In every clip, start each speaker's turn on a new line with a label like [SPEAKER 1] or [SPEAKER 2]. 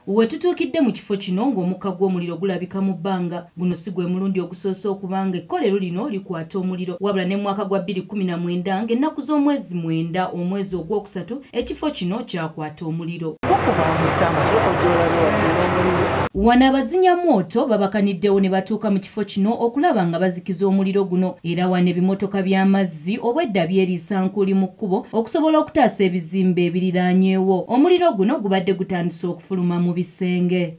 [SPEAKER 1] We tutuukidde mu kifo kino ng'omukka gw'omuliro gulabika mu bbanga. Guno si gwe mulundi ogusoose okubanga ekkolero lino likwata omuliro, wabula ne mwaka gwa 2019 ng'ennaku z'omwezi 9 omwezi ogwokusatu ekifo kino kyakwata omuliro. Wano abazinyamwoto babakaniddewo ne batuuka mu kifo kino okulaba nga bazikiza omuliro guno, era wano ebimotoka by'amazzi obwedda byeriisa nkuuli mu kkubo okusobola okutaasa ebizimbe ebiriraanyeewo. Omuliro guno gubadde gutandise okufuluma mu bisenge.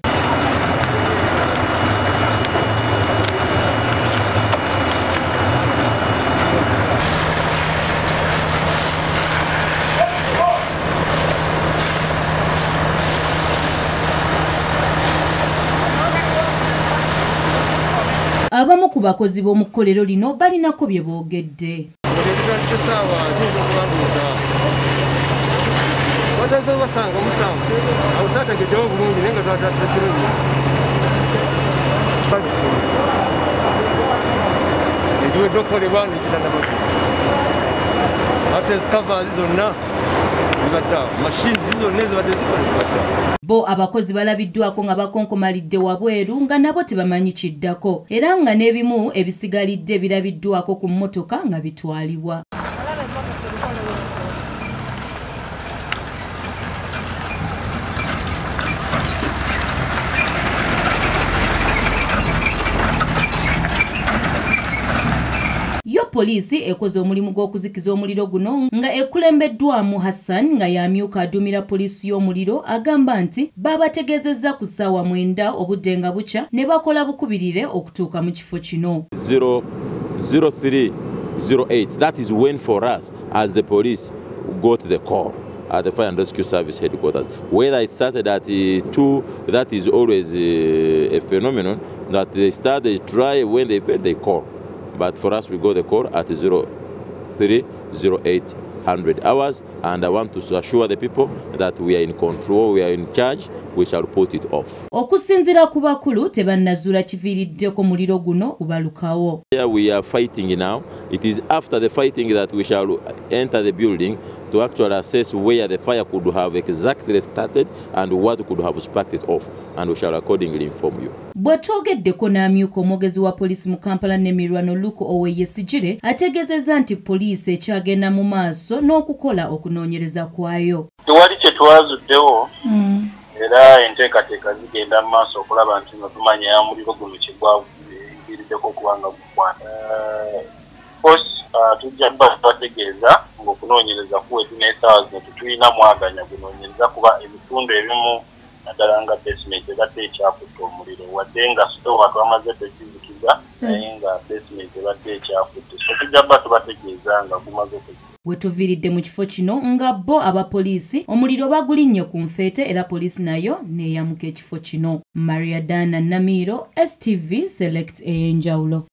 [SPEAKER 1] Abamu ku bakozi b'omu kkolero lino balinako bye boogedde. Bo abakozi balabiddwako nga bakonkomalidde wabweru nga nabo tebamanyi kiddako, era nga n'ebimu ebisigalidde birabiddwako ku mmotoka nga bitwalibwa. Poliisi ekoze omulimu gw'okuzikiza omuliro guno nga ekulembeddwamu Hassan nga y'amyuka aduumira poliisi y'omuliro, agamba nti babategeezezza ku ssaawa 9 obudde nga bukya ne bakola bukubirire okutuuka mu kifo kino.
[SPEAKER 2] 0308, that is when for us as the police got the call at the Fire and Rescue Service headquarters. Whether it started at 2, that is always a phenomenon that they start, they try, when they fail, they call. But for us, we got the call at 030800 hours, and I want to assure the people that we are in control, we are in charge, we shall put it off.
[SPEAKER 1] Okusinziira ku bakulu tebannazuula kiviiriddeko muliro guno kubalukawo.
[SPEAKER 2] Here we are fighting now. It is after the fighting that we shall enter the building to actually assess where the fire could have exactly started and what could have sparked it off, and we shall accordingly inform you.
[SPEAKER 1] Bwe twogeddeko n'amyuka omwogezi wa poliisi mu Kampala n'emirwano Luke Owoyesigyire ategeezezza nti poliisi ekyagenda mu maaso n'okukola okunoonyereza kwayo.
[SPEAKER 3] Tewali kye twazuddewo, era enteekateeka zigenda mu maaso okulaba nti nga tumanya omuliro guno kye gwaviiriddeko okuba nga gukwata. Tujja bategeeza ng'okunoonyereza kuwedde n'essaawa zino tetulina mwaganya gunoonyereza kuba ebitundu ebimu naddala nga basement ebadde ekyakutte omuliro, wadde nga sitowa twamaze tekizikiza naye nga basement ebadde ekyakutte, so tujja bba tubategeeza nga gumaze okuzikira.
[SPEAKER 1] We tuviiridde mu kifo kino nga bo abapoliisi omuliro bagulinnye ku nfeete, era poliisi nayo neeyamuka ekifo kino. Maria Dana Namiro, STV Select ey'enjawulo.